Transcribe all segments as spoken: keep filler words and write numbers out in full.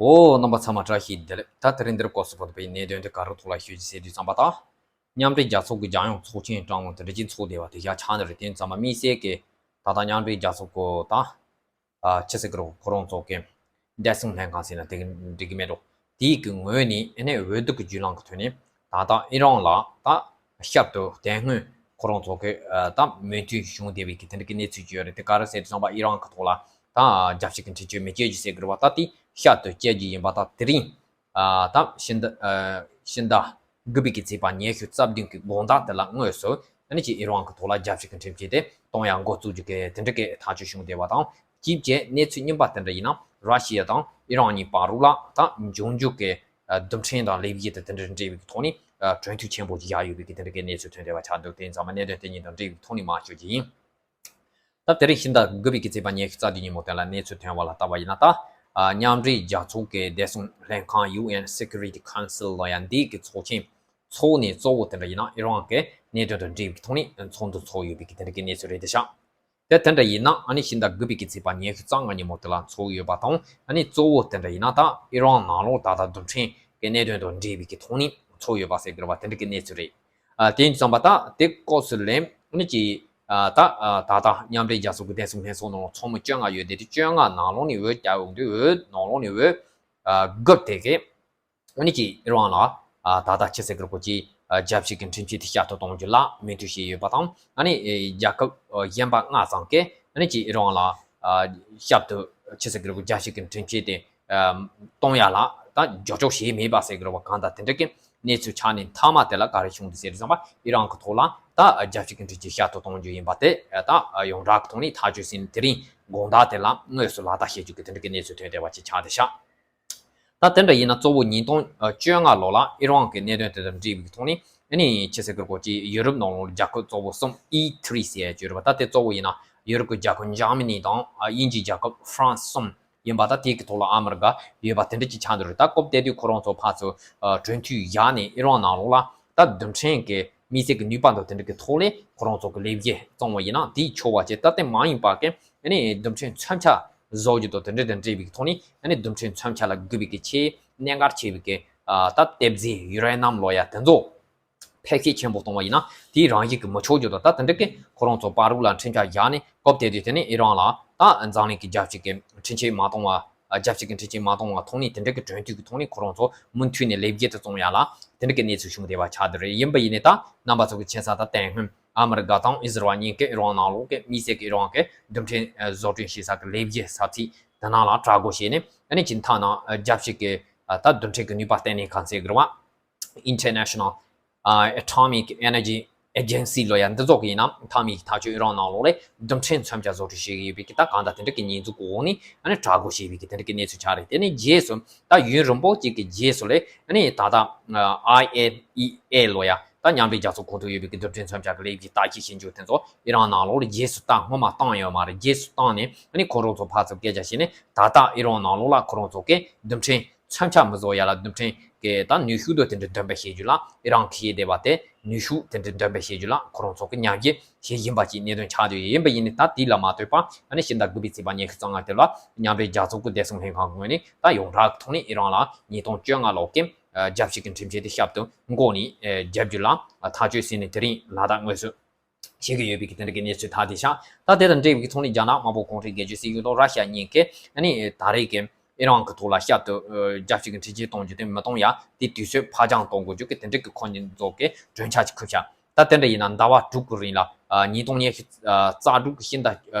འོ། རྣམ་པ་ཚང་མ་བཀྲ་ཤིས་བདེ་ལེགས། ད་དེ་རིང་འདིར་སྐོར་སུ་བབས་པའི་གནད་དོན་དེ་ག་རེ་ཐོག་ལ་ཞུ་རྒྱུ་ཟེར་དུས་ཙམ་པ། ད་མཉམ་འབྲེལ་རྒྱལ་ཚོགས་ཀྱི་རྒྱལ་ཡོངས་ཚོགས་ཆེན་སྐྲག་སྣང་དེ་འདྲ་ཅིག་ཚོགས་བསྡད་པ་དེ་ཞག་ཆགས་ནི་རེད། དེ་ཙམ་པ་དམིགས་བསལ་གྱི་ད་ལྟ་མཉམ་འབྲེལ་རྒྱལ་ཚོགས་ཀྱི་ད་ཨ་ཅི་ཟེར་གི་རེད། ཁོ་རང་ཚོ་གི་བདེ་སྲུང་ལྷན་ཁང་ཟེར་ན་དེ་གི་འགྲིག་གི་མེད་འགྲོ། དེའི་གི་ངོས་ནས་ཨ་ནི་འོས་བསྡུ་གི་བརྒྱུད་ལམ་གི་ཐོག་ནས་ད་ལྟ་ཨི་རན་ལ་ད་ཞབས་ཏོག་དེ་སྔོན་ཁོ་རང་ཚོ་གི་ཨ་ད་མོས་མཐུན་བྱུང་བསྡད་པའི་གི་དེ་འདྲ་གི་གནས་ཚུལ་ཅིག་ཡོད་རེད། དེ་ག་རེ་ཟེར་དུས་ཙམ་པ་ཨི་རན་གི་ཐོག་ལ་ད་རྒྱལ་སྤྱི་གི་འཕྲིན་བཅོལ་མི་སྤྱོད་རྒྱུ་ཟེར་གི་རེད་བ། ད་དེ་ཞབས་ཏོག་སྤྱོད་རྒྱུ་ཡིན་པ། ད་དེ་རིང་ཨ་ད་ཕྱི་ཟླ་ཨ་ཕྱི་ཟླ་དགུ་པའི་གི་ཚེས་པ་ཉི་ཤུ་རྩ་བདུན་གི་དགོང་དག་དེ་ལ་དངོས་སུ་ཨ་ནི་ཅིག་ཨི་རན་གི་ཐོག་ལ་རྒྱལ་སྤྱི་གི་འཕྲིན་བཅོལ་དེ་གཏོང་ཡ་འགོ་བཙུགས་རྒྱུ་གི་དེ་འདྲ་གི་ཐག་གཅོད་བྱུང་བསྡད་པ་དང་། གཅིག་བྱས་གནས་ཚུལ་རྙིང་པ་དེ་འདྲ་ཡིན་ན་ར་ཤི་ཡ་དང་ཨི་རན་གཉིས་བར་རུ་ལ་ད་འབྱུང་འགྱུར་གི་ཨ་རྡུལ་ཕྲན་དང་ལེབ་ཡི་དེ་དེ་འདྲ་འདྲེས་པའི་ཐོག་ནས་ཨ་གྲོས་མཐུན་ཆེན་པོ་ཞིག་བཞག་ཡོད་པའི་གི་དེ་འདྲ་གི་གནས་ཚུལ་ཐོན་བསྡད་པ་ཆགས་འདུག་དེ་ཡིན་ཙང་མ་གནད་དོན་དེ་གཉིས་དང་འབྲེལ་བའི་ཐོག་ནས་མར་ཞུ་རྒྱུ་ཡིན། ད་དེ་རིང་ཕྱི་ཟླ་དགུ་པའི་གི་ཚེས་པ་ཉི་ཤུ་རྩ་བདུན་ཉིན་མོ་དེ་ལ་གནས་ཚུལ་ཐོན་པ་ལ་བལྟས་པ་ཡིན་ན། ད་ཨ་མཉམ་འབྲེལ་རྒྱལ་ཚོགས་ཀྱི་བདེ་སྲུང་ལྷན་ཁང་ཡུ་ཨེན་སི་ཀུ་རི་ཊི་ཁའུན་སིལ་ལ་ཡང་འདི་གི་ཚོགས་ཆེན་ཚོགས་ནས་གཙོ་བོ་དེ་འདྲ་ཡིན་ན་ཨི་རན་གྱི་གནད་དོན་དང་འབྲེལ་བའི་ཐོག་ནས་ཚོགས་འདུ་ཚོགས་ཡོད་པའི་གི་དེ་འདྲ་གི་གནས་ཚུལ་རེད་དེ་ཤག་དེ་དེ་འདྲ་ཡིན་ན་ཨ་ནི་ཕྱི་ཟླ་དགུ་པའི་གི་ཚེས་པ་ཉི་ཤུ་རྩ་ལྔ་ཉིན་མོ་དེ་ལ་ཚོགས་ཡོད་པ་དང་། ཨ་ནི་གཙོ་བོ་དེ་འདྲ་ཡིན་ན་ད་ཨི་རན་ནང་ལོགས་ད་ལྟ་རྡུལ་ཕྲན་གྱི་གནད་དོན་དང་འབྲེལ་བའི་གི་ཐོག་ནས་ཚོགས་ཡོད་པ་ཟེར་གི་རེད་བ། དེ་འདྲ་གི་གནས་ཚུལ་རེད། ཨ་དེ་ཡིན་དུས་ཙམ་པ་ད་དེ་སྐབས་སུ་ལན་ཨ་ནི་ཅིག་ཨ་ད་ཨ་ད་ལྟ་མཉམ་འབྲེལ་རྒྱལ་ཚོགས་ཀྱི་བདེ་སྲུང་ལྷན་ཚོགས་ནང་ལོགས་ཚོགས་མི་བཅོ་ལྔ་ཡོད་དེ། དེ་བཅོ་ལྔ་ནང་ལོགས་ནས་འོས་བརྒྱབ་ཡོང་དུས་འོས་ནང་ལོགས་ནས་འོས་ཨ་དགུ་དེ་གི་ཨ་ནི་ཅིག་ཨི་རན་ལ་ཨ་ད་ལྟ་ཅི་ཟེར་གི་རེད། ཁོ་ཅིག་ཨ་རྒྱལ་སྤྱི་གི་འཕྲིན་བཅོལ་དེ་བསྐྱར་གཏོང་གཏོང་རྒྱུ་ལ་མོས་མཐུན་བྱས་ཡོད་པ་དང་། ཨ་ནི་ཨེ་རྒྱལ་ཁབ་ཨ་གཞན་པ་ལྔ་ཙམ་གྱིས་ཨ་ནི་ཅིག་ཨི་རན་ལ་ཨ་ཞབས་ཏོག་ཅི་ཟེར་གི་རེད། རྒྱལ་སྤྱི་གི་འཕྲིན་བཅོལ་དེ་ཨ་གཏོང་ཡ་ལ་ད་རྒྱབ་སྐྱོར་བྱས་མེད་པ་ཟེར་གི་རེད་བ། གང་ལྟར་དེ་འདྲ་གི་གནས་ཚུལ་ཆགས་ནས་མཐའ་མ་དེ་ལ་ག་རེ་བྱུང་འདུག་ཟེར་དུས་ཙམ་པ་ཨི་རན་གི་ཐོག་ལ་ད་རྒྱལ་སྤྱི་གི་འཕྲིན་བཅོལ་བསྐྱར་གཏོང་གཏོང་རྒྱུ་ཡིན་པ་དེ་ད་ཡོངས་གྲགས་གི་ཐོག་ནས་ཐག་གཅོད་ཟིན་ནས་དེ་རིང་དགོང་དག་དེ་ལ་དངོས་སུ་ལག་བསྟར་བྱེད་རྒྱུ་གི་དེ་འདྲ་གི་གནས་ཚུལ་ཐོན་བསྡད་པ་ཅིག་ཆགས་བསྡད་ཤག་ད་དེ་འདྲ་ཡིན་ན་གཙོ་བོ་ཉིས་སྟོང་བཅོ་ལྔ་ལོ་ལ་ཨི་རན་གྱི་གནད་དོན་དེ་དང་འབྲེལ་བའི་ཐོག་ནས་ཨ་ནི་ཅི་ཟེར་གི་རེད། ཁོ་ཅིག་ཡུ་རོབ་ནང་ལོགས་རྒྱལ་ཁབ་གཙོ་བོ་གསུམ། ཨི་ཐི་རི་ཟེར་ཡ་ཅིག་ཡོད་རེད་པ། ད་དེ་གཙོ་བོ་ཡིན་ན་ཡུ་རོབ་ཀྱི་རྒྱལ་ཁབ་འཇར་མ་ནི་དང་ཨ་དབྱིན་ཇིའི་རྒྱལ་ཁབ་ཧྥ་རན་སི་གསུམ་ཡིན་པ། ད་དེ་གི་ཐོག་ལ་ཨ་མི་རི་ཀ་ཡོད་པ་དེ་འདྲ་ཅིག་ཆགས་འདུག་རེད། ད་སྐབས་དེ་དུས་ཁོ་རང་ཚོ་ཕར་ཚུར་ཨ་གྲོས་མཐུན་བཞག་ནས་ཨི་རན་ནང་ལོགས་ལ་ད་རྡུལ་ཕྲན་གྱི་དམིགས་བསལ་གྱི་ནུས་པ་དང་དེ་འདྲ་གི་ཐོག་ལས་ཁོ་རང་ཚོ་གི་ལས་འགུལ་བརྩམས་པ་ཡིན་ན་དེའི་ཆོག་པ་བྱས། ད་དེ་མ་ཡིན་པ་གི་ཨ་ནི་རྡུལ་ཕྲན་མཚོན་ཆ་བཟོ་རྒྱུ་དང་དེ་འདྲ་དང་འབྲེལ་བའི་ཐོག་ནས་ཨ་ནི་རྡུལ་ཕྲན་མཚོན་ཆ་ལ་དགོས་པའི་གི་ཆེས་གནད་འགག་ཆེ་བའི་གི་ཨ་ད་ལྟེབ་རྫས་ཡུ་རེ་ནམ་ལབ་ཡ་དེ་ཚོ་ཕལ་སྐད་ཆེན་པོ་གཏོང་བ་ཡིན་ན་དེའི་རང་བཞིན་གྱིས་མི་ཆོག་རྒྱུ་དང་། ད་དེ་འདྲ་གི་ཁོ་རང་ཚོ་བར་རུ་ལ་འཕྲིན་བཅར་བཞག་ནས་སྐབས་དེ་དུས་དེ་ནས་ཨི་རན་ལ་ད་འཛམ་གླིང་གི་རྒྱལ་སྤྱི་གི་འཕྲིན་བཅོལ་མ་གཏོང་བ། རྒྱལ་སྤྱི་གི་འཕྲིན་བཅོལ་མ་གཏོང་བ་ཐོག་ནས་དེ་འདྲ་གི་གྲོས་མཐུན་གྱི་ཐོག་ནས་ཁོ་རང་ཚོ་མུ་མཐུད་ནས་ལས་འགུལ་དེ་བརྩམས་ཡ་ལ་དེ་འདྲ་གི་གནས་ཚུལ་བྱུང་བསྡད་པ་ཆགས་བསྡད་རེད། ཡིན་པ་ཡིན་ནས་ད་རྣམ་པ་ཚོ་གི་མཁྱེན་གསལ་ལྟར་དེ་སྔོན་ཨ་མི་རི་ཀ་དང་ཨི་ཟི་རལ་གཉིས་ཀས་ཨི་རན་ནང་ལོགས་ཀྱི་དམིགས་བསལ་གྱི་ཨི་རན་གྱི་རྡུལ་ཕྲན་ཨ་བཟོ་སྐྲུན་བྱེད་ས་གི་ལས་འགུལ་ས་ཚིགས་དེ་ནང་ལ་གྲགས་འགུལ་བྱས་ནས་ཨ་ནི་སྤྱི་མཐའ་ནང་ཨ་རྒྱལ་སྤྱི་གི་ཨ་ད་རྡུལ་ཕྲན་གྱི་ནུས་པ་བརྟན་ལྷིང་ཁང་ཟེར་གི་རེད་བ། International Atomic Energy Agency ལབ་ཡ་འདི་ཚོ་གི་ཡིན་ན་མཐའ་མའི་ཐག་གཅོད་ཨི་རན་ནང་ལོགས་ལ་རྡུལ་ཕྲན་མཚོན་ཆ་བཟོ་སྐྲུན་བྱེད་ཀྱི་ཡོད་པའི་གི་ད་གང་ལྟར་དེ་འདྲ་གི་ཉེས་འཛུགས་འོག་ནས་ཨ་ནི་གྲགས་འགུལ་བྱས་པའི་གི་དེ་འདྲ་གི་གནས་ཚུལ་ཆགས་རེད། དེ་ནས་རྗེས་སུ་ད་ཡུན་རིང་པོ་ཅིག་གི་རྗེས་སུ་ལས་ཨ་ནི་ད་ལྟ་ཨ་ཨའི་ཨེ་ཨི་ཨེ་ལབ་ཡ་ད་མཉམ་འབྲེལ་རྒྱལ་ཚོགས་ཁོངས་གཏོགས་ཡོད་པའི་གི་རྡུལ་ཕྲན་མཚོན་ཆ་གི་ལས་ཀྱི་ལྟ་ཞིབ་བྱེད་འཇུག་དེ་ཚོ་ཨི་རན་ནང་ལོགས་ལ་རྗེས་སུ་ད་སྔོན་མ་བཏང་ཡོད་མ་རེད། རྗེས་སུ་བཏང་ནས་ཨ་ནི་ཁོ་རང་ཚོ་ཕར་ཚུར་སྐད་ཆ་བཤད་ནས་ད་ལྟ་ཨི་རན་ནང་ལོགས་ལ་ཁོ་རང་ཚོ་གི་རྡུལ་ཕྲན་མཚོན་ཆ་མི་བཟོ་ཡ་ལ་རྡུལ་ཕྲན་གྱི་ད་ནུས་ཤུགས་དང་དེ་འདྲ་འདོན་སྤེལ་བྱེད་རྒྱུ་ལ་ཨི་རན་གྱིས་བྱས་བསྡད་པ་དེ་ནུས་ཤུགས་དེ་འདྲ་འདོན་སྤེལ་བྱེད་རྒྱུ་ལ་ཁོ་རང་ཚོ་གི་ཉམས་ཞིབ་བྱེད་བཞིན་པ་ཅིག་གནད་དོན་ཆགས་བསྡད་ཡོད། ཡིན་པ་ཡིན་ནའི་ད་དེ་ལ་མ་ལྟོས་པ་ཨ་ནི་ཕྱི་ཟླ་དགུ་པའི་ཚེས་པ་ཉི་ཤུ་རྩ་ལྔ་དེ་ལ་མཉམ་འབྲེལ་རྒྱལ་ཚོགས་ཀྱི་བདེ་སྲུང་ལྷན་ཁང་གི་ངོས་ནས་ད་ཡོངས་གྲགས་ཀྱི་ཐོག་ནས་ཨི་རན་ལ་ཉིས་སྟོང་བཅོ་ལྔ་ལོ་གི་རྒྱལ་སྤྱི་གི་འཕྲིན་བཅོལ་དེ་ཞབས་ཏོག་འགོ་ནས་རྒྱབ་རྒྱུ་ལ་ཐག་གཅོད་ཟིན་ནས་དེ་རིང་ལ་ད་དངོས་སུ་བྱེད་ཀྱི་ཡོད་པའི་གི་དེ་འདྲ་གི་གནས་ཚུལ་ཐག་བཅད་ཤག་ད་དེ་དང་འབྲེལ་བའི་ཐོག་ནས་རྒྱ་ནག་དམར་པོ་གུང་ཁྲན་སྒེར་གཅོད་སྲིད་གཞུང་དང་ར་ཤི་ཡ་གཉིས་ཀས་ཨ་ནི་ད་རེས་ཀྱི་ཨི་རན་གྱི་ཐོག་ལ་ཞབས་ཏོག་རྒྱལ་སྤྱི་གི་འཕྲིན་བཅོལ་གཏོང་རྒྱུ་དེ་མི་གཏོང་ཡ་དེ་དུས་ཚོད་ཕར་འགྱངས་གཏོང་དགོས་རྒྱུ་གི་དེ་འདྲ་གི་ཁོ་གཉིས་ཚོ་གི་གྲོས་འཆར་ཅིག་ཕུལ་ཤག་ད་དེ་འདྲ་ཡིན་ན་ཟླ་བ་དྲུག་གི་རིང་ལ་ཉིས་སྟོང་ཉི་ཤུ་རྩ་དྲུག་གི་ཕྱི་ཟླ་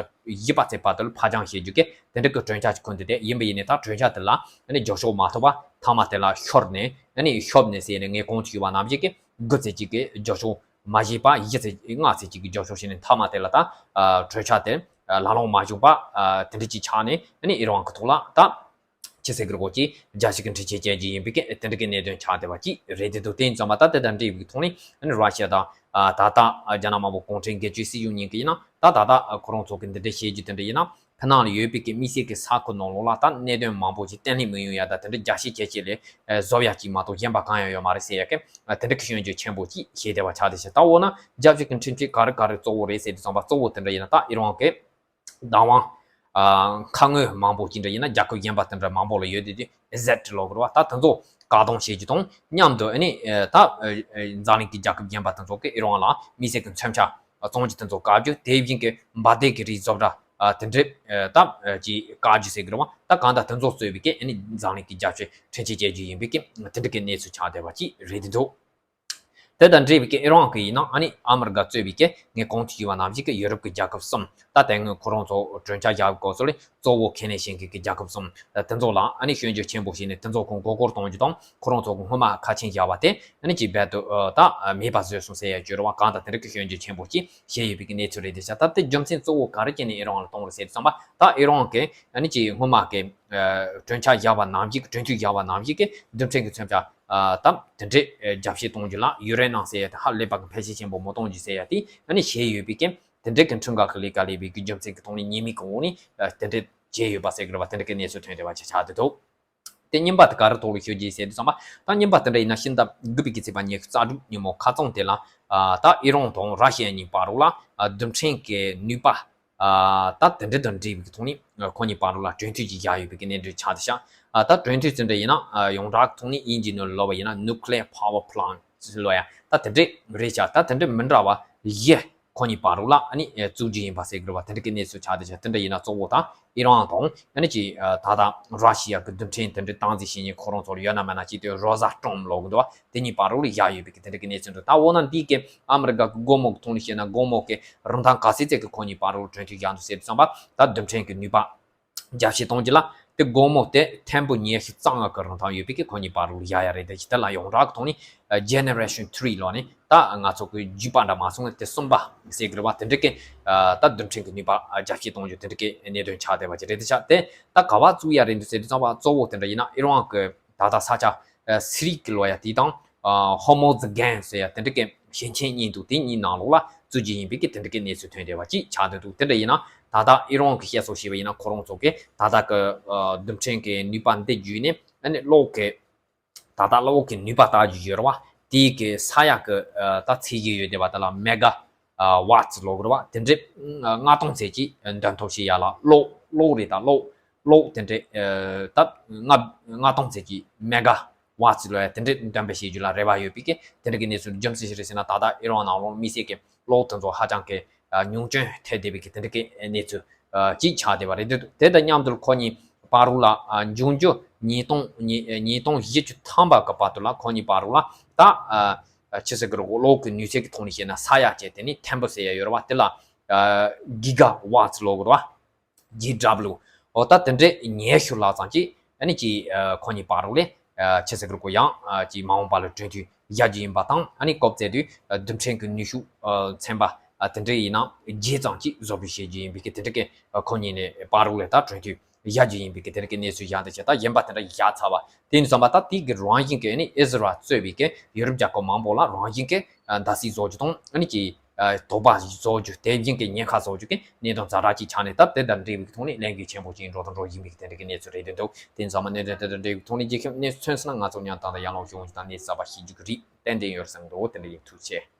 བཞི་པ་ཚེས་བར་དུ་ལ་ཕར་འགྱངས་བྱེད་རྒྱུ་གི་དེ་འདྲ་གི་གྲོས་འཆར་ཅིག་ཁུར་འདུག་དེ་ཡིན་པ་ཡིན་ནའི་ད་གྲོས་འཆར་དེ་ལ་ཨ་ནི་རྒྱབ་སྐྱོར་མ་ཐོབ་པ་མཐའ་མ་དེ་ལ་ཤོར་ནས་ཨ་ནི་ཤོབ་ནས་ཟེར་ནས་ངས་གོང་དུ་ཞུས་པ་ནང་བཞིན་གི་དགུ་ཚེས་གཅིག་གི་རྒྱབ་སྐྱོར་མ་བྱས་པ་བཞི་ཚེས་ལྔ་ཚེས་གཅིག་གི་རྒྱབ་སྐྱོར་བྱས་ནས་མཐའ་མ་དེ་ལ་ད་ཨ་གྲོས་འཆར་དེ་ཨ་ལག་ལེན་མ་བྱུང་པ་ཨ་དེ་འདྲ་ཅིག་ཆགས་ནས་ཨ་ནི་ཨི་རན་གྱི་ཐོག་ལ་ད་ཕྱི་སྲིད་ཀྱི་སྒོ་ཀྱི་རྒྱལ་སྤྱི་གི་འཕྲིན་བཅོལ་བྱེད་རྒྱུ་ཡིན་པའི་གི་དེ་འདྲ་གི་གནད་དོན་ཆགས་བསྡད་པ་ཅིག་རེད། དེ་འདུག་དེ་ཡིན་ཙང་མ་ད་དེ་དང་འབྲེལ་བའི་ཐོག་ནས་ཨ་ནི་ར་ཤི་ཡ་དང་ཨ་ད་ལྟ་ཨ་རྒྱ་ནག་དམར་པོ་གུང་ཁྲན་སྒེར་གཅོད་སྲིད་གཞུང་གཉིས་ཀྱི་ཡིན་ན་ད་ད་ལྟ་ཨ་ཁོ་རང་ཚོ་གི་འདི་འདྲ་བྱེད་རྒྱུ་དེ་འདྲ་ཡིན་ན། ཕྱི་ནང་ལ་ཡོད་པའི་གི་དམིགས་བསལ་གྱི་ས་ཁུལ་ནང་ལོགས་ལ་ད་གནད་དོན་མང་པོ་ཞིག་བརྟན་ལྷིང་མི་ཡོང་ཡ་ད་དེ་འདྲ་རྒྱ་ཆེ་ཇེ་ཆེ་ལ་ཨ་བཟོ་ཡ་ཅིག་མ་གཏོགས་གཞན་པ་གང་ཡང་ཡོད་མ་རེད་ཟེར་ཡ་གི་ཨ་དེ་འདྲ་གི་སྐྱོན་བརྗོད་ཆེན་པོ་ཅིག་བྱས་བསྡད་པ་ཆགས་བསྡད་ཤག་ད་འོ་ན་རྒྱལ་སྤྱི་གི་འཕྲིན་བཅོལ་ག་རེ་ག་རེ་གཙོ་བོ་རེད་ཟེར་དུས་ཙམ་པ་གཙོ་བོ་དེ་འདྲ་ཡིན་ན་ད་ཨི་རན་གི་བདག་དབང་ ཁ་དངོས་མང་པོ་ཅིག་འདྲ་ཡིན་ན་རྒྱལ་ཁབ་གཞན་པ་དེ་འདྲ་མང་པོ་ལ་ཡོད་དེ་དུས་ཨི་ཟེར་ལབ་དགོས་རེད་བ། ད་དེ་ཚོ་བཀག་སྡོམ་བྱེད་རྒྱུ་དང་མཉམ་དུ་ཨ་ནི་ད་འཛམ་གླིང་གི་རྒྱལ་ཁབ་གཞན་པ་དེ་ཚོ་གིས་ཨི་རན་ལ་དམིགས་བསལ་གྱི་མཚོན་ཆ་བཙོང་རྒྱུ་དེ་ཚོ་བཀག་རྒྱུ། དེ་བཞིན་གྱི་འབར་མདེལ་གྱི་རིགས་བཟོ་གྲྭ་དེ་འདྲས་ད་ཅིག་བཀག་རྒྱུ་ཟེར་གྱི་རེད་བ། ད་གང་ལྟར་དེ་ཚོ་གཙོས་པའི་གི་ཨ་ནི་འཛམ་གླིང་གི་རྒྱབ་སྐྱོར་ཁྲིམས་ཆད་བཅད་རྒྱུ་ཡིན་པའི་གི་དེ་འདྲ་གི་གནས་ཚུལ་ཆགས་བསྡད་པ་ཅིག་རེད་འདུག་དེ་དང་འབྲེལ་བའི་གི་ཨི་རན་གི་ཡིན་ན་ཨ་ནི་ཨ་མི་རི་ཀ་གཙོས་པའི་གི་ངས་གོང་དུ་ཞུས་པ་ནང་བཞིན་གི་ཡུ་རོབ་ཀྱི་རྒྱལ་ཁབ་གསུམ། ད་དེ་སྔོན་ཁོ་རང་ཚོ་གྲོས་འཆར་བཞག་སྐོར་སོགས་ལས་གཙོ་བོ་ཁས་ལེན་བྱེད་མཁན་གྱི་རྒྱལ་ཁབ་གསུམ་དེ་ཚོ་ལ་ཨ་ནི་སྐྱོན་བརྗོད་ཆེན་པོ་བྱས་ནས་དེ་ཚོ་ཁོང་མགོ་སྐོར་གཏོང་རྒྱུ་དང་། ཁོ་རང་ཚོ་གི་སྔོན་མ་ཁ་ཆེམས་བཞག་པ་དེ་ཨ་ནི་ཅིག་རྦད་དེ་ད་མེད་པ་བཟོས་སོང་ཟེར་ཡ་བརྗོད་རེད་བ། གང་ལྟར་དེ་འདྲ་གི་སྐྱོན་བརྗོད་ཆེན་པོ་ཅིག་བྱས་ཡོད་པའི་གི་གནས་ཚུལ་རེད་དེ་ཤག་ད་དེ་རྒྱུ་མཚན་གཙོ་བོ་ག་རེ་བྱས་ནས་ཨི་རན་ལ་གཏོང་རེད་ཟེར་དུས་ཙམ་པ། ད་ཨི་རན་གི་ཨ་ནི་ཅིག་སྔོན་མ་གི་གྲོས་འཆར་བཞག་པ་ནང་བཞིན་གི་གྲོས་མཐུན་བཞག་པ་ནང་བཞིན་གི་རྡུལ་ཕྲན་གི་མཚོན་ཆ་ད་དེ་འདྲས་རྒྱབ་བཤད་གཏོང་རྒྱུ་ལ་ཡུ་རེ་ནམ་ཟེར་ཡ་དེ་ཧ་ལས་པ་གི་ཕལ་ཆེར་ཆེན་པོ་མ་གཏོང་རྒྱུ་ཟེར་ཡ་དེ་ཨ་ནི་བྱས་ཡོད་པའི་གི་དེ་འདྲས་ཀྱི་ཁྲིམས་འགལ་གྱི་ལས་ཀ་ལས་པའི་གི་རྒྱུ་མཚན་གྱི་ཐོག་ནས་ཉེས་མིང་གི་འོག་ནས་དེ་འདྲས་བྱས་ཡོད་པ་ཟེར་གི་རེད་བ། དེ་འདྲས་ཀྱི་གནས་ཚུལ་ཐོན་བསྡད་པ་ཅིག་ཆགས་བསྡད་འདུག་དེ་རྙིང་པ་དེ་ག་རེ་ཐོག་ལ་ཤོད་རྒྱུ་ཟེར་དུས་ཙམ་པ། ད་རྙིང་པ་དེ་འདྲ་ཡིན་ན་ཕྱི་ཟླ་དགུ་པའི་གི་ཚེས་པ་ཉི་ཤུ་རྩ་དྲུག་ཉིན་མོ་ཁ་རྩང་དེ་ལ་ད་ཨི་རན་དང་ར་ཤི་ཡ་གཉིས་བར་ལ་རྡུལ་ཕྲན་གྱི་ནུས་པ་ད་དེ་འདྲ་དང་འབྲེལ་བའི་གི་ཐོག་ནས་ཁོ་གཉིས་བར་ལ་གྲོས་མཐུན་ཅིག་བཞག་ཡོད་པའི་གི་གནས་ཚུལ་ཆགས་བསྡད་ཤག་ད་གྲོས་མཐུན་དེ་འདྲ་ཡིན་ན་ཡོངས་གྲགས་ཐོག་ནས་དབྱིན་ཇིའི་ནང་ལ་ལབ་པ་ཡིན་ན་nuclear power plant ལབ་ཡ་ད་དེ་འདྲ་རེད་ཤག་ད་དེ་འདྲ་མི་འདྲ་བ་བཞི་ཁོ་གཉིས་བར་ལ་ཨ་ནི་བཙུགས་རྒྱུ་ཡིན་པ་ཟེར་གི་རེད་བ། དེ་འདྲ་གི་གནས་ཚུལ་ཆགས་བསྡད་ཤག་དེ་འདྲ་ཡིན་ན་གཙོ་བོ་ད་ཨི་རན་དང་ཨ་ནི་ཅིག་ད་ལྟ་ར་ཤི་ཡ་གི་རྡུལ་ཕྲན་དེ་འདྲ་སྟངས་འཛིན་བྱེད་མཁན་ཁོ་རང་ཚོ་ལ་ཡོད་ན་མེད་ན་ཅིག་དེ་Rosatom ལབ་གི་འདུག་བ། དེ་གཉིས་བར་ལ་བཞག་ཡོད་པའི་གི་དེ་འདྲ་གི་གནས་ཚུལ་འདུག་ད་འོ་ན་འདི་གི་ཨ་མི་རི་ཀ་གི་སྒོར་མོ་གི་ཐོག་ནས་བཤད་ན་སྒོར་མོ་གི་རིན་ཐང་ག་ཚད་ཙམ་གི་ཁོ་གཉིས་བར་ལ་གྲོས་མཐུན་བཞག་འདུག་ཟེར་དུས་ཙམ་པ། ད་རྡུལ་ཕྲན་གི་ནུས་པ་རྒྱ་བཤད་གཏོང་རྒྱུ་ལ་དེ་སྒོར་མོ་དེ་ཐེར་འབུམ་ཉི་ཤུ་རྩ་ལྔ་གི་རིན་ཐང་ཡོད་པའི་གི་ཁོ་གཉིས་བར་ལ་བཞག་ཡ་རེད། དེ་ཅི་ལྟར་ལ་ཡོངས་གྲགས་ཐོག་ནས་Generation three ལོ་ནས་ད་ང་ཚོ་གི་རྒྱུད་པ་འདྲ་མ་སོང་ནས་དེ་གསུམ་པ་ཟེར་གི་རེད་བ། དེ་འདྲ་གི་ད་རྡུལ་ཕྲན་གི་ནུས་པ་རྒྱ་བཤད་གཏོང་རྒྱུ་དེ་འདྲ་གི་གནད་དོན་ཆགས་བསྡད་པ་ཅིག་རེད། དེ་ཆགས་དེ་ད་ག་བ་བཙུགས་ཡ་རེད་འདུག་ཟེར་དུས་ཙམ་པ་གཙོ་བོ་དེ་འདྲ་ཡིན་ན་ཨི་རན་གི་ད་ལྟ་ས་ཆ་སི་རི་གི་ལོ་ཡ་དེ་དང་Hormuz Gap ཟེར་ཡ་དེ་འདྲ་གི་ཞིང་ཆེན་གཉིས་འདུག་དེ་གཉིས་ནང་ལོགས་ལ་བཙུགས་རྒྱུ་ཡིན་པའི་གི་དེ་འདྲ་གི་གནས་ཚུལ་ཐོན་བསྡད་པ་ཅིག་ཆགས་བསྡད་འདུག་དེ་འདྲ་ཡིན་ན་ད་ལྟ་ཨི་རན་གི་བཤད་སྲོལ་བྱས་པ་ཡིན་ན་ཁོ་རང་ཚོ་གི་ད་ལྟ་གི་རྡུལ་ཕྲན་གི་ནུས་པ་འདི་བརྒྱུད་ནས་ཨ་ནི་གློག་གི་ད་ལྟ་གློག་གི་ནུས་པ་ལྟ་རྒྱུ་ཡོད་རེད་བ། དེའི་གི་ས་ཡ་གི་ད་ཚད་གཞི་ཡོད་བསྡད་པ་དེ་ལ་མེ་ག་ཝཊ་ལབ་གི་རེད་བ། དེ་འདྲའི་ལྔ་སྟོང་ཙམ་ཅིག་འདོན་ཐབས་བྱེད་ཡ་ལ་གློག་གློག་རེད། ད་གློག་གློག་དེ་འདྲའི་ད་ལྔ་ལྔ་སྟོང་ཙམ་ཅིག་མེ་ག་ཝཊ་ལབ་ཡ་དེ་འདྲའི་འདོན་སྤེལ་བྱེད་རྒྱུ་ལ་རེ་བ་ཡོད་པའི་གི་དེ་འདྲ་གི་གནས་ཚུལ་རྒྱུ་མཚན་ཅི་རེད་ཟེར་ན། ད་ལྟ་ཨི་རན་ནང་ལོགས་དམིགས་བསལ་གི་གློག་དེ་ཚོ་ཧ་ཅང་གི་ཉུང་སྐྱོན་ཐེབས་བསྡད་པའི་གི་དེ་འདྲ་གི་གནས་ཚུལ་ཅིག་ཆགས་བསྡད་པ་རེད་འདུག་དེ་དང་མཉམ་དུ་ཁོ་གཉིས་བར་ལ་འབྱུང་འགྱུར་ཉིས་སྟོང་ཉིས་ཉིས་སྟོང་བཞི་བཅུ་ཐམ་པ་གི་བར་དུ་ལ་ཁོ་གཉིས་བར་ལ་ད་ཆི་ཟེར་གི་རེད། གློག་གི་ནུས་ཚད་ཀྱི་ཐོག་ནས་བཤད་ན་ས་ཡ་བཅས་དེ་ནི་ཐེར་འབུམ་ཟེར་ཡ་ཡོད་རེད་བ། དེ་ལ་གི་ག་ཝཊ་ལབ་གི་རེད་བ། གི་ཌབ་ལུ། འོ་ད་དེ་འདྲའི་ཉི་ཤུ་ལྷག་ཙམ་ཅིག་ཨ་ནི་ཅིག་ཁོ་གཉིས་བར་ལ་ཆི་ཟེར་གི་རེད། ཁོ་ཡང་ཅིག་མ་འོངས་པ་ལ་གྲོས་མཐུན་བཞག་རྒྱུ་ཡིན་པ་དང་། ཨ་ནི་སྐབས་བཙལ་དུས་རྡུལ་ཕྲན་གྱི་ནུས་ཤུགས་ཚན་པ་དེ་འདྲ་ཡིན་ན་བརྒྱད་ཙམ་ཅིག་བཟོ་འབྲེལ་བྱེད་རྒྱུ་ཡིན་པའི་གི་དེ་འདྲ་གི་ཁོ་གཉིས་ནས་བར་ལ་ད་གྲོས་མཐུན་བཞག་རྒྱུ་ཡིན་པའི་གི་དེ་འདྲ་གི་གནས་ཚུལ་བཞག་འདི་བྱས། ད་གཞན་པ་དེ་འདྲ་བཞག་ཚར་བ་དེ་ཡིན་ཙམ་པ། ད་དེ་གི་རང་བཞིན་གི་ཨ་ནི་ཨི་ཟི་རལ་གཙོས་པའི་གི་ཡུ་རོབ་རྒྱལ་ཁབ་མང་པོ་ལ་རང་བཞིན་གི་ཨ་མདའ་སྲིད་བཟོ་རྒྱུ་དང་། ཨ་ནི་ཅིག་ཨ་དོགས་པ་བཟོ་རྒྱུ། དེ་བཞིན་གི་ཉེན་ཁ་བཟོ་རྒྱུ་གི་གནད་དོན་ཛ་དྲག་ཅིག་ཆགས་ནས། ད་དེ་དང་འབྲེལ་བའི་གི་ཐོག་ནས་ལས་འགུལ་ཆེན་པོ་ཅིག་འགྲོ་དང་འགྲོ་བཞིན་པའི་གི་དེ་འདྲ་གི་གནས་ཚུལ་རེད་འདུག་དེ་ཡིན་ཙང་མ་གནད་དོན་དེ་དང་འབྲེལ་བའི་ཐོག་ནས་རྒྱལ་ཁབ་གནས་ཚུལ་མཚོན་སོང་ན་ང་ཚོ་མཉམ་དུ་ཡར་ལངས་ཤོག་དང་གནས་ཚུལ་གསར་པ་ཤེས་རྒྱུ་གི་རེད། ཏན་ཏན་ཡོད་བསམ་འདུག་དེ་འདྲ་ཡིན། ཐུགས་རྗེ་ཆེ།